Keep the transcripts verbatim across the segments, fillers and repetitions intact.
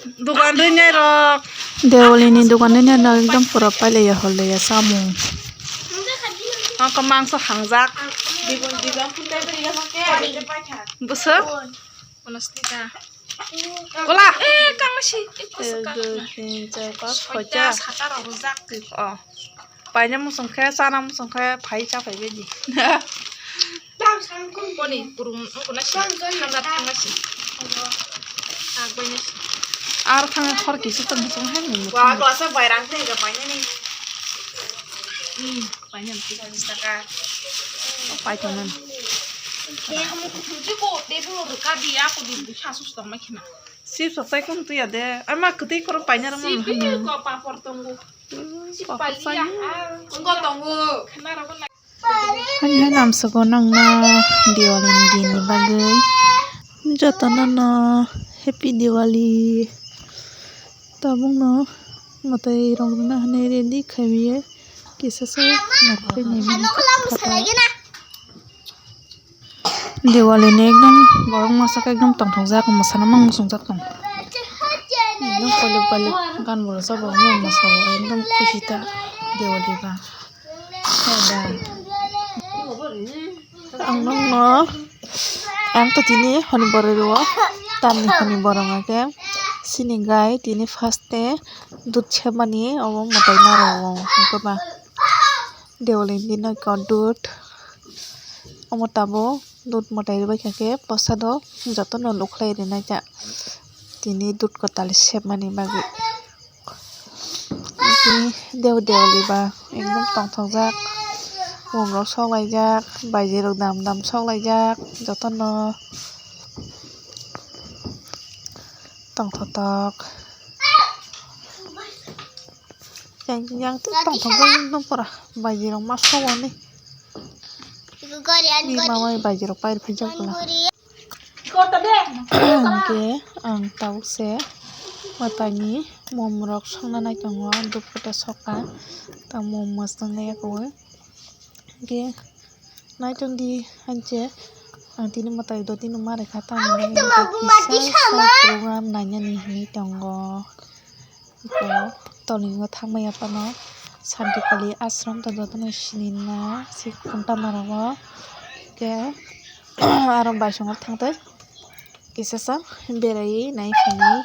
Dukan rinai rok. Dewali ni dukan rinai rok ekdom pura pailaiya hollaiya samung. Oko mangso hangjak. Bwswk? Kola. Eh, kangmasi. Eh, bwswk kangmasi. Ek, dui, tin, char, pas, soita, soita. Sata rok rwjak. Oh. Paina muchung khe, chana muchung khe, phai cha phai bai di. Boni kurum wngkha na si, hamjak thangna si. Sak bai na si. Ar thang hor kisa tong muchung hai ni. Wa, klasa bairang tei ga paina ni. Hmm, paina muchung. Pai tong nan. Chips rok chai kung tuya de. Ama kwtwi korok paina rwma. Chips ko papor tongo. Hmm, papor chai. Ani hai namsoko nangna Diwali ni din ni bagwi jotono no Happy Diwali. Tabukno mwtai rok rwna hinwi ready khaiwi kisa se nokphai naimani kha. Diwali ni ekdom borok masa khe ekdom tongthokjak, mwsana mang muchungjak tong. Ekdom koilwk bailwk gan bolsa bo wngwi mwsa o, ekdom khushi ta Diwali ba. Ang nokno, ang to tini hwnwi borok rwo, tamni hwnwi borok hwnkhe chini gai tini first te dut sepmani obo mwtai narwo hwnkhe ba. Dewali ni dino ekko dut. Omo tabuk dut mwtai rwbaikha khe bwsado jotono nukhlai rwnaikha tini dut kwtal sepmani bagwi. Tini dew dew liba ekdom tongthokjak, mumrok soklaijak, baijirok dam dam soklaijak jotono tongthoktok. Yang, yang tu tongthok jani no pura baji rok ma sobo ni. Ni mama baji rok pair phai jak bwla. Hingke ang tabuk se matani mom rok songna nai tongo, duk kota soka, ta mom mwsang ya koi. Hingke naitok di hingke ang tini mwtai do tini ma rwkha, tamni bagwi kisa program nainani hinwi tongo. Tolni o thangmani phano Santikali ashram ta jotono sinina si khunta mara o. Hingke aro baisongo thangtwi kisa sa beraiwi nai phainai.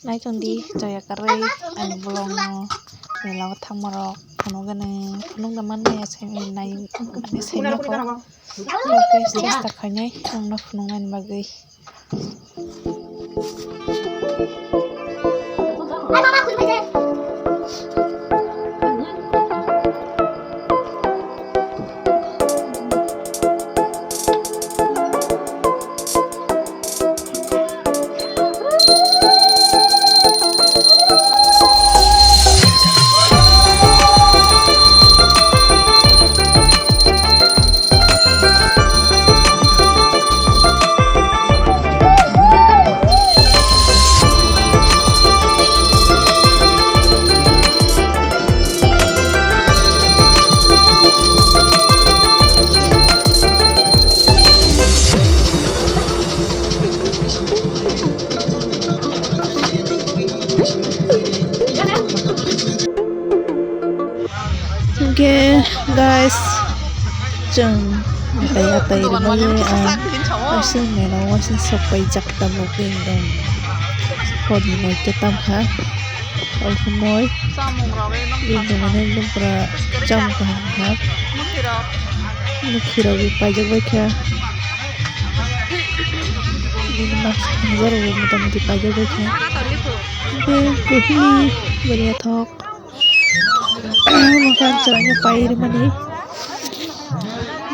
Naichong di, chaya karwi ani vlog no mela o thangma rok phunuk gani phunuk da man maya sai nai mani sai nai kho. Chesta khainai ang no phunuk nani bagwi. Hingke guys, chwng atai atai rwmani ang waisa mela o waisa sok paijak tabuk ekdom hor ni noito tamkha. Okhumoi bini mane ekdom pura cham kaham kha. Mukhi rok paijak bai kha. Bini mask khunjak rok motamuti paijak bai kha. Hingke kuhini bwrwi thok. Mokhang chwraino pai rwmani.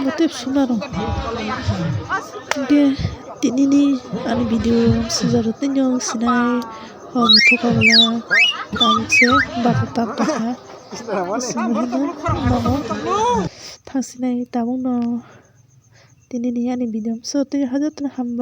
Bwtwi suna rw. Hingke tinini ani video sijak rw tini o sinai. Hor muthukgo bwla tabuk se bata ta paha. Aswk no hino nogo thangsinai tabukno. Tinini ani video bwswk twi hajotono hambai.